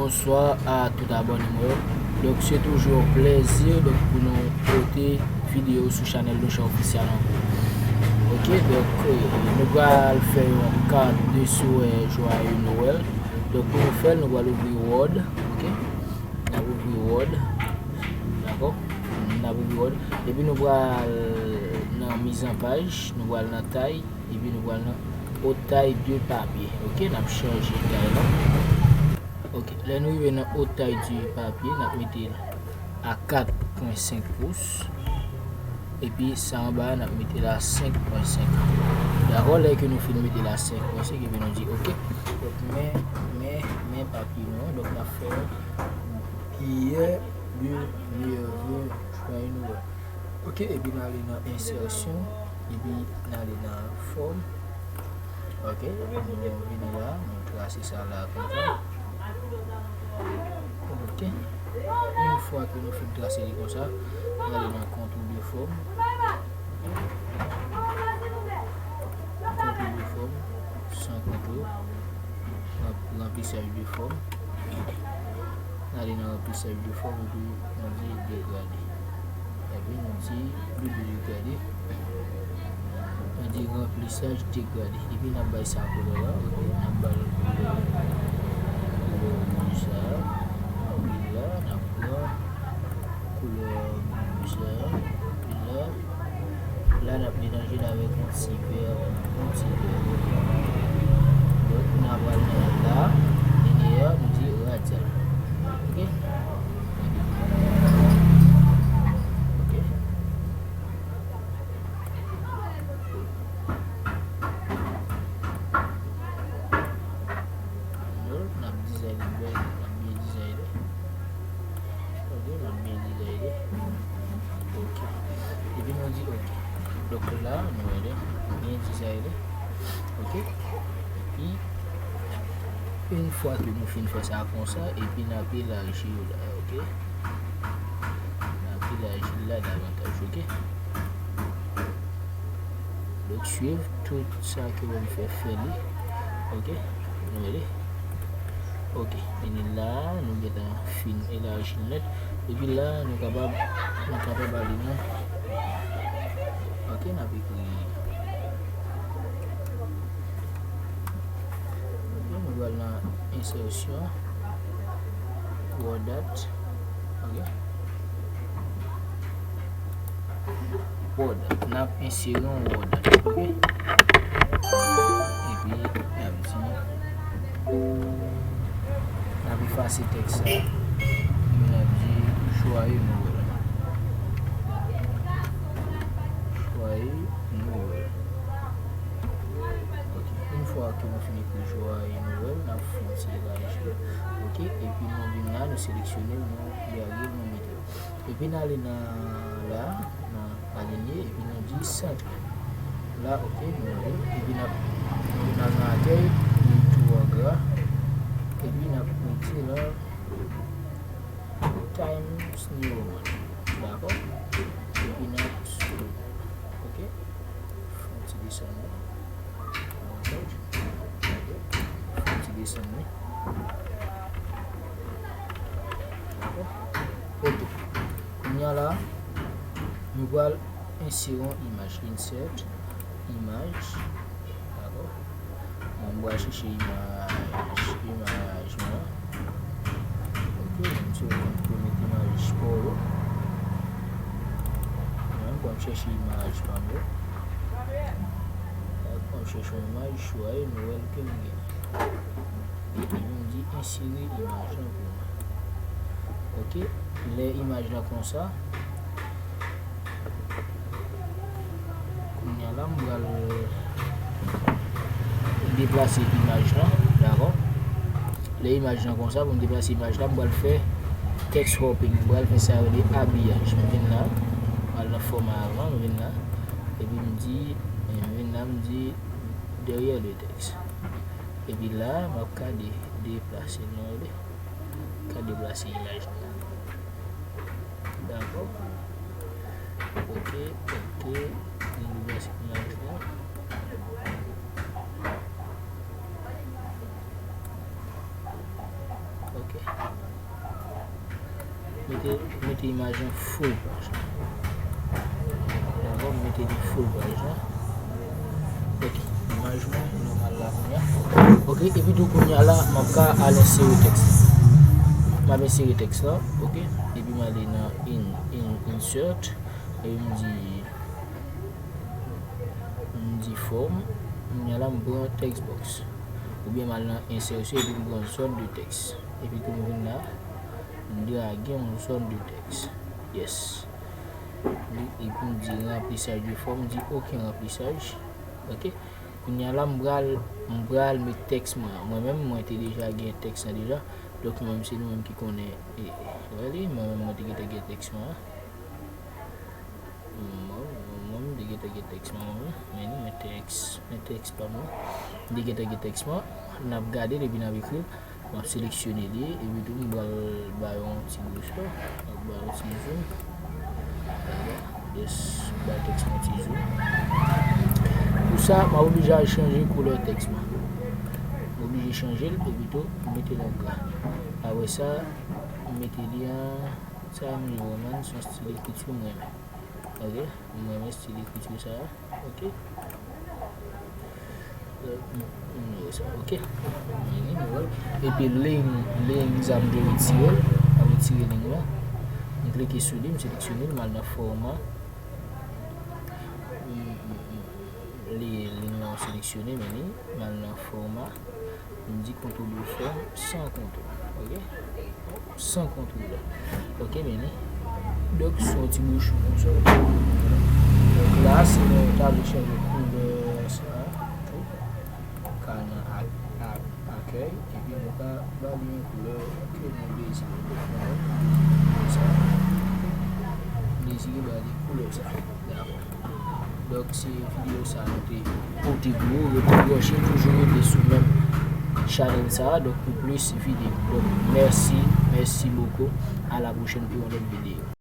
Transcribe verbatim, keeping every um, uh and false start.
Bonswa a tout abòne mwen yo. Donk, se toujou yon plèzi, donk, pou nou pote videyo sou chanèl Locha Official ankò. Ok, donk, eh, nou pral fè yon kat de swè Joyeux Noël. Donk, pou nou fè l, nou pral ouvri Word, ok? N ap ouvri Word, dakò? N ap ouvri Word. Epi nou pral nan mizanpaj, nou pral nan tay, epi nou pral nan haute taille de papier. Ok, n ap chanje tay la. Ok, lè nou rive nan haute taille de papier, n ap mete l a kat pwen senk pous. Epi sa anba a, n ap mete l a senk pwen senk. Dakò, lè ke nou fin mete l a senk pwen senk, epi nou di ok. Donk, men, men, men papye nou an, donk n ap fè Pierre de Merveille Joyeux Noël. Ok, epi n ale nan ensèsyon, epi n ale nan fòm. Ok, nou vini la, nou trase sa la konsa. Ok, yon fwa ke nou fin trase li konsa, n ale nan kontou de fòm. Kontou de fòm, san kontou, ranplisaj de fòm. N ale nan ranplisaj de fòm epi nou di degrade. Epi nou di doble degrade. Nou di ranplisaj degrade. Epi n ap bay sa koulè la, ok? N ap ba l koulè, koulè wouj sa. Epi la, n ap pran koulè wouj sa. Epi la, la, n ap melanje l avèk yon ti vè, yon ti vè. Donk, n ap al nan la, lineer, nou di radial. Ok? Ok. N ap dizayne bèl, n ap byen dizayne. Ok, n ap byen dizayne. Ok. Epi nou di ok. Donk la, nou wè li byen dizayne. Ok. Epi, yon fwa ke nou fin fè sa konsa, epi n ap elaji yo la, ok? N ap elaji l la davantaj, ok? Donk, swiv tout sa ke w fè, fè li. Ok? Nou wè li. Ok, vini la, nou gentan fin elaji l nèt. Epi la, nou kapab, nou kapab ale nan, ok, n ap ekri. Ok, nou pral nan ensèsyon. Word Art. Ok. Word Art. N ap ensere yon Word Art. Ok. Epi, n ap di, n ap efase tèks sa. Epi n ap di, Joyeux Noël. Joyeux Noël. Ok. Yon fwa ke nou fin ekri Joyeux Noël, n ap fè yon ti elaji. Ok. Epi nou vin la, nou seleksyone l, nou lage l, nou mete l. Epi n ale nan la, nan alinye, epi nou di senk. La, ok, nou ale. Epi n ap, nou al nan akèy, nou tou an gra. Epi n ap mete la Times New Roman. Dakò? Epi n ap sou. Ok? Fè yon ti desann li. Davantaj. Ok. Fè yon ti desann li. Dakò? Ok. Kounye a la, nou pral ensere yon imaj. Insert imaj. Dakò? Bon, m pral chèche imaj, imaj mwen. Ok, m se yon premye imaj pa w yo. Mwen, m pral chèche imaj pa m yo. Dakò, m chèche yon imaj, Joyeux Noël ke m gen. Epi m di ensere imaj lan pou mwen. Ok, lè imaj lan konsa, kounye a la, m pral deplase imaj lan, dakò? Lè imaj lan konsa, pou m deplase imaj lan, m pral fè text wrapping, m pral fè sa yo rele abiyaj. M vin la, m al nan fòma avan, m vin la, epi m di, m vin la, m di derrière le texte. Epi la, m ap ka de-, deplase l, nou rele. Ka deplase imaj lan. Dakò? Ok, ok. Nou deplase imaj lan. Ok, Mete, mete imaj lan full paj la. Dakò, m mete li full paj la. Ok, imaj mwen nòmal la kounye a. Ok, epi tou kounye a la, m ap ka al ensere tèks. M ap ensere tèks la, ok. Epi m ale nan in, in, insert. Epi m di, m di form. Kounye a la, m pran text box. Oubyen m al nan ensèsyon epi m pran zòn de tèks. Epi tou m vin la, m drage yon zòn de tèks. Yes. Li, epi m di ranplisaj de fòm, m di okenn ranplisaj. Ok. Kounye a la, m pral, m pral met tèks mwen an. Mwen menm, mwen te deja gen tèks lan deja. Donk, mwen menm, se nou menm ki konnen, e, wè li, mwen menm, mwen te gentan gen tèks mwen an. Mwen, mwen, mwen, m te gentan gen tèks mwen, mwen, men, men tèks, men tèks pa mwen. M te gentan gen tèks mwen. N ap gade l epi n ap ekri l. M ap seleksyone li, epi tou m pral ba yo yon ti bouch la. M ap ba yo yon ti zoom. Yes, ba tèks mwen yon ti zoom. Pou sa, m ap oblije al chanje koulè tèks mwen. M oblije chanje l, epi tou m mete l an gra. Apre sa, m mete li an, sa m renmen, se yon stil ekriti m renmen. Ok, m renmen stil ekriti sa a. Ok. Nimewo sa, ok. Epi ling, ling sa m dwe retire l. M ap retire ling lan. M klike sou li, m seleksyone l, m al nan fòma. Li, ling lan seleksyone, men li, m al nan fòma. M di kontwòl de fòm san kontwòl. Ok. San kontwòl la. Ok, men li. Donk, se yon ti bouchon konsa. Donk, la, si nou ta vle chanje koulè sa, tou, ka nan ak, ak, akèy, epi nou ka ba li yon koulè ke nou dezire. Konsa. Dezire ba li koulè sa. Dakò. Donk, se videyo sa nou te pote pou ou. Rete branche, toujou rete sou menm chanèl sa a. Donk, pou plis videyo. Donk, mèsi, mèsi bokou. A la pwochèn pou yon lòt videyo.